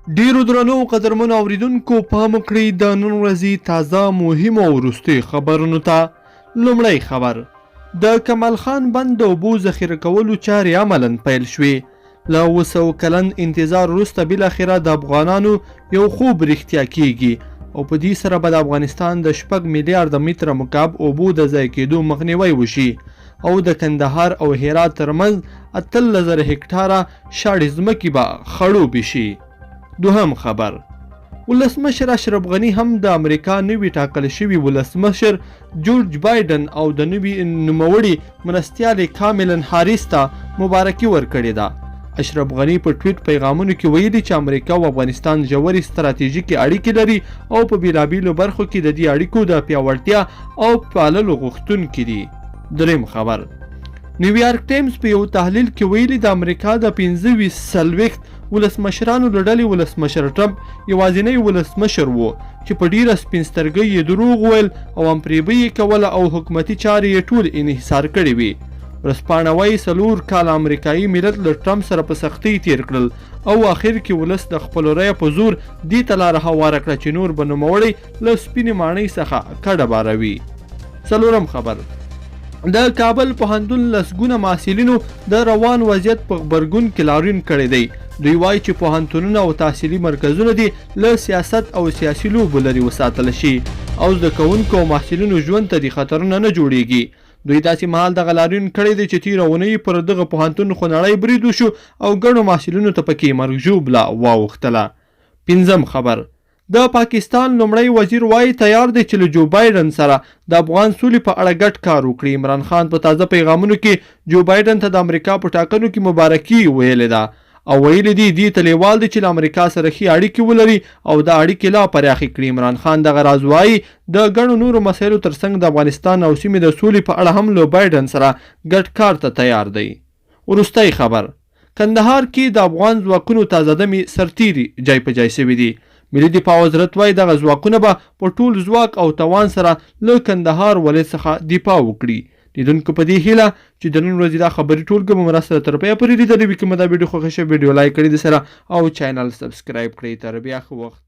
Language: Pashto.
ډیرو درنو او قدرمنو اوریدونکو پام وکړئ د نن ورځې تازه مهمو او وروستیو خبرونو ته. لومړی خبر، د کمال خان بند د اوبو ذخیره کولو چارې عملاً پیل شوې. له 700 کلن انتظار وروسته بالاخره د افغانانو یو خوب رښتیا کیږي او په دې سره به د افغانستان د 6 میلیارده متره مکعب اوبو د ضایع کېدو مخنیوی وشي او د کندهار او هرات ترمنځ 18,000 هکټاره شاړې ځمکې به خړوبې شي. دوهم خبر، ولسمشر اشرف غني هم د امریکا نوي ټاکل شوي ولسمشر جورج بایډن او د نوي نوموړي مرستیالې کاملا هاریس ته مبارکي ورکړې ده. اشرف غني په ټویټ پیغامونو کې ویلي چې امریکا او افغانستان ژورې ستراتیژیکې اړیکې لري او په بیلابیلو برخو کې د دې اړیکو د پیاوړتیا او پاللو غوښتونکي دي. دریم خبر، نیویارک ټایمز په یو تحلیل کې ویلي، د امریکا د 25 40 ولسمشرانو له ډلې ولسمشر ټرمپ یوازینی ولسمشر و چې په ډیره سپین سترګۍ یې دروغ ویل او عامفریبي یې کوله او حکومتي چارې یې ټول انحصار کړې وې. ورځپاڼه وایي، 4 کاله امریکایي ملت له ټرمپ سره په سختۍ تیر کړل او اخر کې ولس د خپلو رایه په زور دې ته لاره هواره کړه چې نور به نوموړی له سپینې ماڼۍ څخه کډه باروي. څلورم خبر، د کابل پوهنتون لسګونه محصلینو د روان وضعیت په غبرګون کې لاریون کړی دی. دوی وایي چې پوهنتونونه او تحصیلي مرکزونه دې له سیاست او سیاسي لوبو لرې وساتل شي او زده کوونکو او محصلینو ژوند ته دې خطرونه نه جوړیږي. دوی داسې مهال دغه لاریون کړی دی چې تیره اونۍ پر دغه پوهنتون خونړی برید وشو او ګڼو محصلینو ته پکې مرګ ژوبله واوښتله. پنځم خبر، د پاکستان لومړی وزیر وايي، تیار دی چې له جو بایډن سره د افغان سولې په اړه ګډ کار وکړي. عمران خان په تازه پیغامونو کې جو بایډن ته د امریکا په ټاکنو کې مبارکي ویلې ده او ویلي دي، دې ته لیوال دی چې له امریکا سره ښې اړیکې ولري او دا اړیکې لا پراخې کړي. عمران خان دغه راز وايي، د ګڼو نورو مسایلو ترڅنګ د افغانستان او سیمې د سولې په اړه هم له بایډن سره ګډ کار ته تیار دی. وروستی خبر، کندهار کې د افغان ځواکونو تازه دمې سرتیري جای په جای شوي دي. ملي دفاع وزارت وايي، دغه ځواکونه به په ټول ځواک او توان سره له کندهار ولایت څخه دفاع وکړي. لیدونکو، په دې هیله چې د نن ورځې دا خبري ټولګه به مرسته تر پایه پورې لیدلې وي. که مو دا ویډیو خوښه شوه، ویډیو لایک کړئ د سره او چینل سبسکرایب کړئ. تر بیا، ښه وخت.